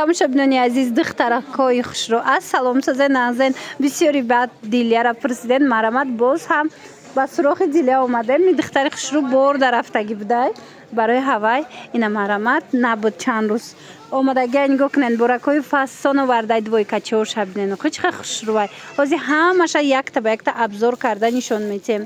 Тамошобинони азиз, духтаракҳои хушрӯ, ассалом, созен, нағзен? Бисёри баъд Дилияра пурсиден. Марамат, боз ҳам ба суроғи Дилия омадем. Ин духтари хушрӯ бор дарафтагӣ будай барои ҳавай. Ина, марамат, набуд чанд рӯз, омадагия. Нигоҳ кунен, боракҳои фасон овардай. Двойкачиҳоша бинен, охи чӣ хел хушрӯвай. Ҳозир ҳамаша якта ба якта обзор карда нишон метиҳем.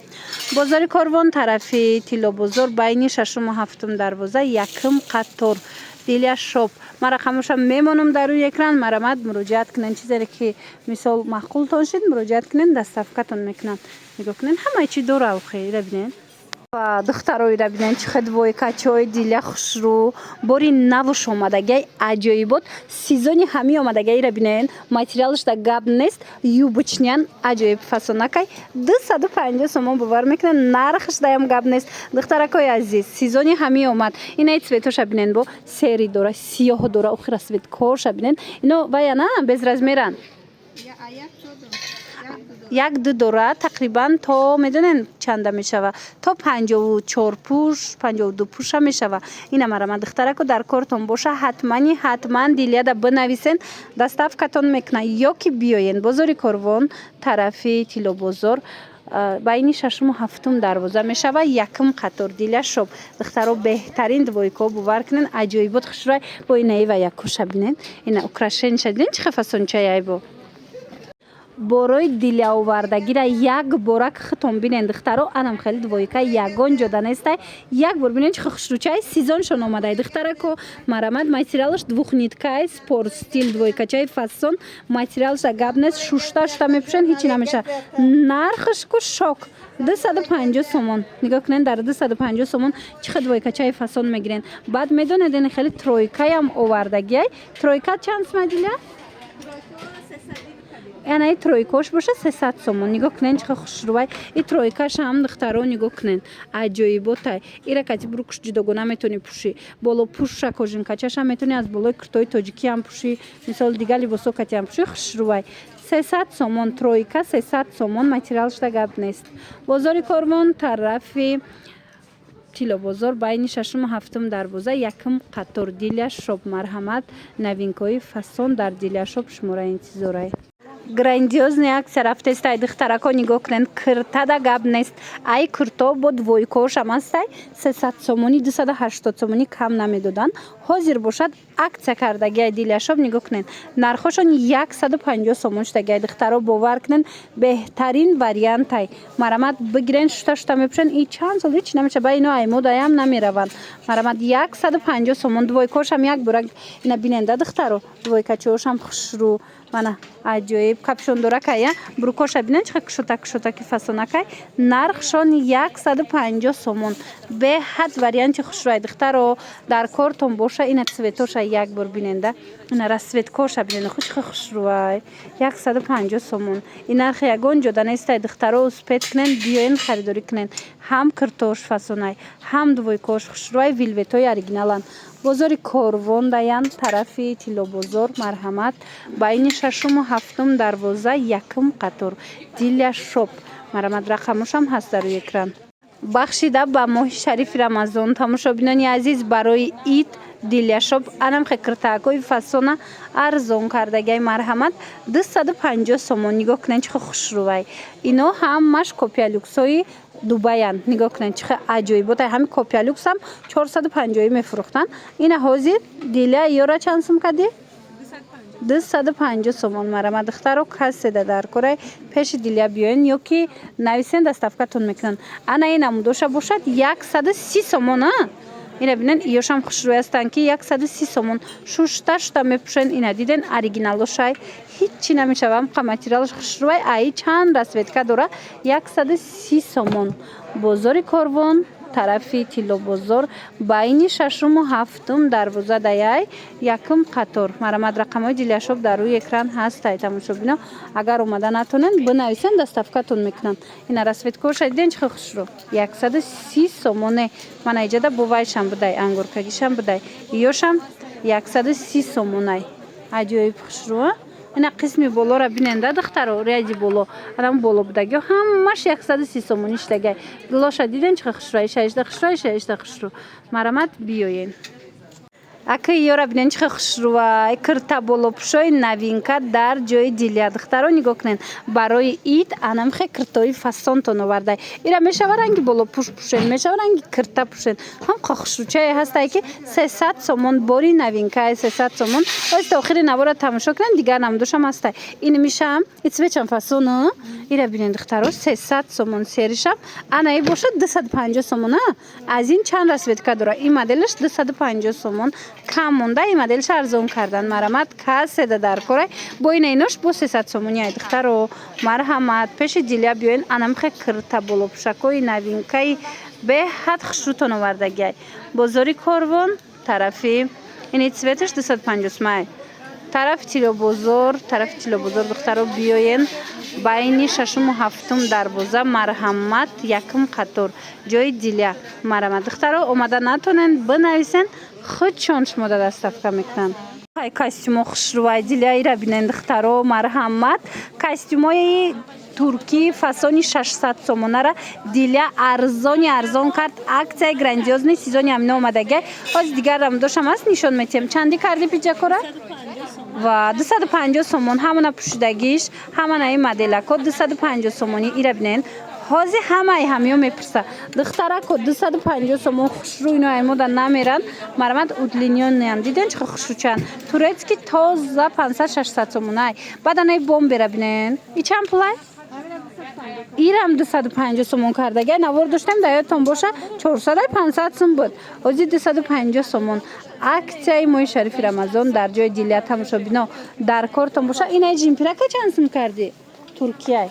Бозори Корвон, тарафи Тиллобозор, байни шашуму ҳафтум дарвоза, якум қатор, Дилия Шоп. Ман рақамоша мемонам дар рӯи экран. Марамат, муроҷиат кунен. Чизере ки, мисол, маъқултон шид, муроҷиат кунен, доставкатон мекунам. Нигоҳ кунен, ҳамаи чӣ дора. Охи, ира бинен, духтароира бинен, чӣ хел двойкачиҳои Дилия хушрӯ, бори навуш омадагиай, аҷоибот, сезони ҳамӣ омадагиаира бинен. Материалаш да гап нест, юбочныян, аҷоиб фасонакай, 250 сомон. Бовар мекунен, нархаш даям гап нест. Духтаракои азиз, сезони ҳамӣ омад. Инаи цветоша бинен, бо серый дора, сиёҳ дора, охи расцветкоша бинен. Ино ваяна без размеран, як ду дора. Тақрибан то медонен чанда мешава? То 54 пуш, 52 пуша мешава. Ина, марама, духтарако, дар кортон боша, ҳатмани ҳатман Дилияда бинависен, доставкатон мекунад. Ё ки биёен бозори Корвон, тарафи Тиллобозор, байни шашуму ҳафтум дарвоза мешава, якум қатор, Дилия Шоп. Духтаро, беҳтарин двойкаҳо, бовар кунен, аҷоибот, хушрӯй. Бо инаи ва якуша бинен, ина украшениша диден, чӣ хел фасончаяй. Бо борои дилиаовардагира як борак хитон бинен, духтаро. Анам хеле двойка ягон ҷода нестай. Як бор бинен, чӣ хушрӯчай, сезоншон омадай. Духтарако, марамат, материалаш двухниткай, спорт стиль, двойкачаи фасон, материалаша гап нест, шушта шушта мепӯшен, ҳичи намеша. Нархаш ку шок, 250 сомон. Нигоҳ кунен, дар 250 сомон чӣ хел двойкачаи фасон мегирен. Баъд медонед, ин хеле тройкаям овардагиай. Тройка чанд сма, Диля? Яна тройкош боша, 300 сомон. Нигоҳ кунен, чӣ хел хушрӯвай и тройкашам. Духтаро, нигоҳ кунен, аҷоиботай. Ира кати брюкш ҷудогона метавонӣ пӯшӣ, боло пӯша, кожанкачашам метавонӣ аз болои куртои тоҷикиам пӯшӣ, мисол, дигар либосо катиам пӯшӣ. Хушрӯвай, 300 сомон тройка, 300 сомон. Материалшда гап нест. Бозори Корвон, тарафи Тиллобозор, байни шашуму ҳафтум дарвоза, якум қатор, Дилия Шоп. Марҳамат, новинкаҳои фасон дар Дилия Шоп шуморо интизорай. Грандиозный акция рафтестай, духтарако. Нигоҳ кунед, киртада гап нест. Ай кирто бо двойкаошам ҳастай, 300 сомонӣ, 280 сомонӣ кам намедоданд. Ҳозир бошад, акция кардагиай Дилия Шоп. Нигоҳ кунед, нархошон 150 сомон шудагиай. Духтаро, бовар кунед, беҳтарин вариантай. Марамат, бигирен, шута шута мепӯшен, и чанд сол ҳеч намеша, ба ино аймодаям намераванд. Марамат, 150 сомон двойкаошам. Як бора ина биненда, духтаро, двойкачиҳошам хушрӯ, мана, аҷоиб, капюшондоракая. Брюкоша бинен, чӣ кушота кушотаки фасонакай. Нархшон 150 сомон. Беҳад варианти хушрӯай. Духтаро, дар кортон боша, ина цветоша як бор биненда, ина расцветкоша бинен, чӣ хушрӯай. 150 сомон, ин нархи ягон ҷода нестай. Духтаро, успеть кунен, биёен, харидорӣ кунен. Ҳам киртош фасонай, ҳам двойкош хушрӯай, вельветҳои оригиналанд. Бозори Корвон даян, тарафи Тиллобозор. Марҳамат, байни шашуму ҳафтум дарвоза, якум қатор, Дилия Шоп. Марҳамат, рақамошам ҳаст дар рӯи экран. Бахшида ба моҳи шарифи Рамазон, тамошобинони азиз, барои ид Дилия Шоп анамхе киртаакҳои фасона арзон кардагиай. Марҳамат, 250 сомон. Нигоҳ кунед, чӣ хел хушрӯвай. Ино ҳамаш копия люксҳои Дубаянд. Нигоҳ кунед, чӣ хел аҷоиботай. Ҳамин копия люксам 450 мефурӯхтанд. Ина ҳозир, Дилия, ёра чанд сум кардӣ? 250 сомон. Марама, духтаро, каседа дар корай, пеши Дилия биёен ё ки нависен, доставкатон мекунанд. Ана ин намудоша бошад, 130 сомон. А ина бинен, иёшам хушрӯй ҳастанд, ки 130 сомон, шушта шута мепӯшен. Ина диден, оригиналошай, ҳиччи намешава, ҳамқа материалаш хушрӯй. Аи чанд расцветка дора, 130 сомон. Бозори Корвон, тарафи Тиллобозор, байни шашуму ҳафтум дарвоза даяй, якум қатор. Марамат, рақамҳои Дилия Шоп дар рӯи экран ҳастай. Тамошобино, агар омада натонен, бинависен, доставкатон мекунанд. Ина расцветкоша диден, чӣ хел хушрӯ, 130 сомоне. Мана иҷада бувайшам будай, ангуркагишам будай, иёшам 130 сомонай. Аҷоиб хушрӯ. Ина қисми болоро биненда, духтаро, ряди боло, анам боло будагиё ҳамаш 130 сомонӣ шудагай. Гулоша диден, чӣ хушрӯ, шаишда хушрӯ, шаишда хушрӯ. Марамат, биёен. Ака, ёра бинен, чӣ хушрӯвай. Кирта болопӯшои новинка дар ҷои Дилия. Духтаро, нигоҳ кунед, барои ид анамхе киртои фасонтон овардай. Ира мешава ранги болопӯш пӯшен, мешава ранги кирта пӯшен. Ҳам хушрӯчае ҳастай, ки 300 сомон. Бори новинкае 300 сомон. Оз то охири навора тамошо кунед, дигар намудошам ҳастай. Ин мишам ицвечам фасону. Ира бинен, духтаро, 300 сомон. Серишам анаи бошад 250 сомон. Аз ин чанд расцветка дора. Ин моделаш 250 сомон, кам монда. Ин моделш арзон кардан. Марҳамат, каседа дар корай бо ина инош бо 300 сомони ай. Духтаро, марҳамат, пеши Дилия биёен. Анамхе кирта болопӯшакҳои новинкаи беҳад хушрӯтон овардагиай. Бозори Корвон, тарафи ини цветаш 250 май, тарафи Тилобозор, тарафи Тилобозор. Духтаро, биёен, байни шашуму ҳафтум дарвоза, марҳамат, якум қатор, ҷои Дилия. Марҳамат, духтаро, омада натонен, бинависен, худшон шумода доставка мекунанд. Ай костюмо хушрӯвай, Дилия. Ира бинен, духтаро, марҳамат, костюмои туркӣ фасони 600 сомонара Дилия арзони арзон кард. Акцияи грандиозный сезони ҳамина омадагиай. Ҳози дигар рамдошам ҳаст, нишон метиҳем. Чандӣ карди пиджакора? Ва 250 сомон. Ҳамона пӯшидагиш, ҳамана ин моделако 250 сомонӣ. Ира бинен, ҳозир ҳамаи ҳамиё мепурса. Духтарако, 250 сомон, хушрӯ. Ино аймода намеранд. Марҳамат, удлинённыян. Диден, чӣ хушрӯчанд? Турецкий, тоза, 500, 600 сомонай. Баъд анаи бомбера бинен, и чанд пулай? Ирам 250 сомон кардагай. Навор доштем, дар ёдтон боша, 400, 500 сум буд, ҳозир 250 сомон. Акцияи моҳи шарифи Рамазон дар ҷои Дилия. Тамошобино, дар кортон боша. Инаи жемпирака чанд сум кардӣ? Туркияй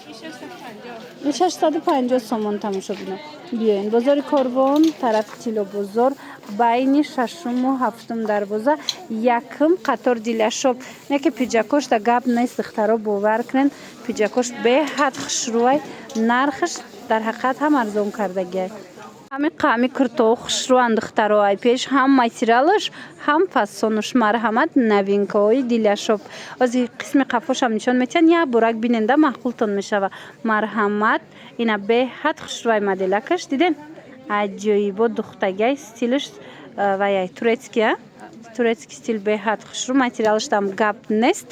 650 сомон. Тамошобино, биёен бозори Корвон, тарафи Тиллобозор, байни шашуму ҳафтум дарвоза, якум қатор, Дилашоп. Не ки пиджакош да гап нест, духтаро, бовар кунед, пиджакош беҳад хушрӯай. Нархаш дар ҳақиқат ҳам арзон кардагиай. Ҳами қами куртоҳо хушрӯанд, духтаро, ай пеш, ҳам материалаш, ҳам фасонуш. Марҳамат, новинкаҳои Дилашоп. Ози қисми қафошам нишон метиҳанд, як борак биненда, маъқултон мешава. Марҳамат, ина беҳад хушрӯай моделакаш, диден, аҷоибо духтагиай. Стилаш ваяй турецкий, турецкий стиль, беҳад хушрӯ. Материалашам гап нест.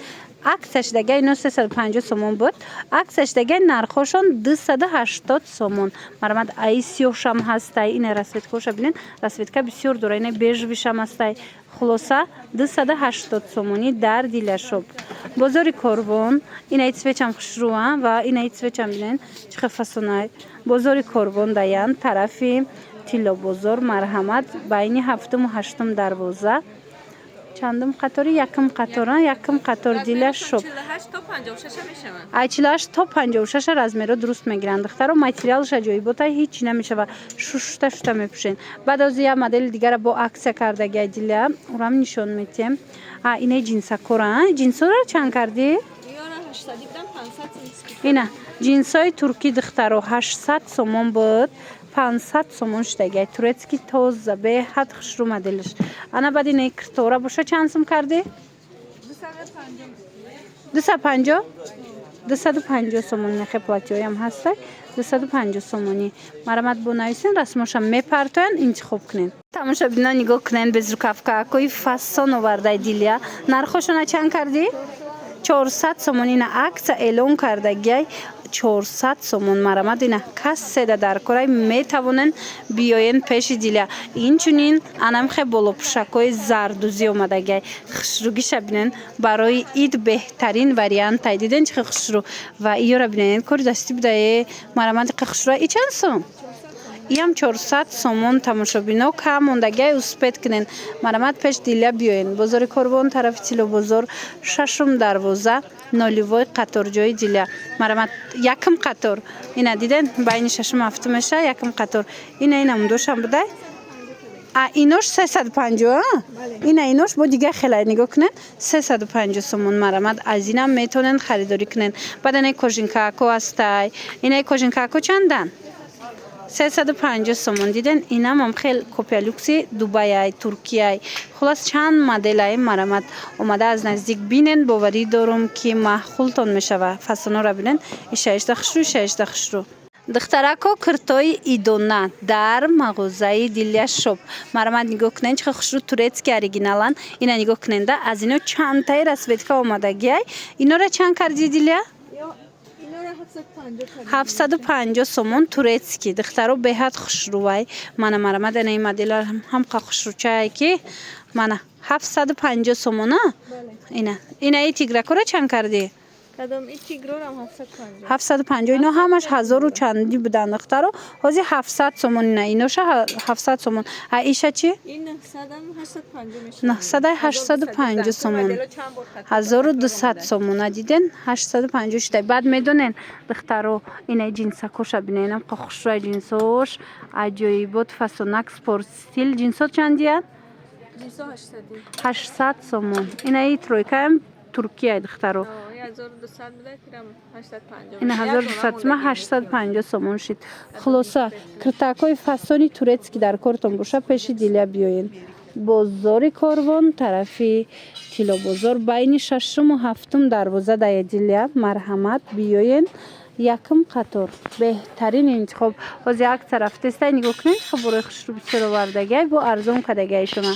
Акция шидагиай, ино 350 сомон буд, акция шидагиай, нархҳошон 280 сомон. Марҳамат, аи сиёҳшам ҳастай. Ина расцветкаоша бинед, расцветка бисёр дора. Ина бежевишам ҳастай. Хулоса, 280 сомонӣ дар Дилашоп, бозори Корвон. Инаи цветам хушрӯа ва инаи цветам бинед, чӣ хел фасонай. Бозори Корвон даян, тарафи Тиллобозор. Марҳамат, байни ҳафтуму ҳаштум дарвоза, чандум қатори? Якум қатор, якум қатор, Дилашоп. Ай 48 то 56 размеро дуруст мегиранд, духтаро. Материалаш аҷоибота, ҳеҷ намешава, шушта шута мепӯшен. Баъд ози як модели дигара бо акция кардагиай Диля, урам нишон метиҳем. А инаи ҷинсакора, ҷинсора чанд кардӣ? Ина ҷинсои туркӣ, духтаро, 800 сомон буд, 500 сомон шудагиай. Турецкий, тоза, беҳад хушрӯ моделаш. Ана баъд инаи киртора боша чанд сум кардӣ? 250, 250 сомон. Нехе платьёям ҳастай, 250 сомонӣ. Марҳамат, бо нависен, расмоша мепартоянд, интихоб кунед. Тамошобино, нигоҳ кунед, безрукавкаакои фасон овардай Дилия. Нархошона чанд кардӣ? 400 сомон. Ина акция эълон кардагиай, 400 сомон. Марҳамат, ина каседа дар корай, метавонен биёен пеши Дилия. Инчунин анамхе болопӯшакҳои зардузӣ омадагиай. Хушрӯгиша бинен, барои ид беҳтарин вариантай. Диден, чӣ хел хушрӯ? Ва иёра бинен, кори дастӣ будае. Марҳамат, иқа хушрӯ. И чанд сом? Иам 400 сомон. Тамошобино, кам мондагиай, успеть кунен. Марҳамат, пеш Дилия биёен. Бозори Корвон, тарафи Тиллобозор, шашум дарвоза, нулевой қатор, ҷои Дилия. Марҳамат, якум қатор. Ина диден, байни шашум ҳафтум меша, якум қатор. Ина ина мундошам будай. А инош 350. Ина инош бо дигар хелай, нигоҳ кунед, 350 сомон. Марҳамат, аз инам метавонед харидорӣ кунед. Баъд инаи кожанкако ҳастай. Инаи кожанкако чандан? 350 сомон. Диден, инамам хел копия люкси Дубаяй, Туркияй. Хулас, чанд моделай. Марҳамат, омада аз наздик бинен, боварӣ дорум, ки маъқултон мешава. Фасонора бинен, ишаишда хушрӯ, ишаишда хушрӯ. Духтарако, киртои идона дар мағозаи Дилия Шоп. Марамат, нигоҳ кунед, чӣ хушрӯ, турецкий, оригиналан. Ина нигоҳ куненда, аз ино чандтаи расцветка омадагиай. Инора чанд кардӣ, Дилия? 750 сомон, турецкий. Духтаро, беҳад хушрӯвай. Мана, марамат, ана ин модела ҳамқа хушрӯчае, ки мана, 750 сомона. Ина, ина, и тигракора чанд кардӣ? 750. Ино ҳамаш ҳазору чанди буданд, духтаро, ҳозир 700 сомон. Ина, иноша 700 сомон. А иша чӣ? Наҳсада 850 сомон, 1200 сомона. Диден, 850 шуда. Баъд медонен, духтаро, инаи ҷинсакоша биненам, хушрӯи ҷинсош, аҷоибот, фасонак, спорт стиль. Ҷинсо чандиянд? 800 сомон. Инаи тройкаам туркия, духтаро. Ина 1200 сума, 850 сомон шид. Хулоса, киртакҳои фасони турецкий дар кортон боша, пеши Дилия биёен. Бозори Корвон, тарафи Тиллобозор, байни шашуму ҳафтум дарвоза дая Дилия. Марҳамат, биёен, якум қатор, беҳтарин интихоб. Ҳозир як тараф тестай, нигоҳ кунед, хаборои хушрӯ бисёр овардагиай, бо арзон кардагиайшона.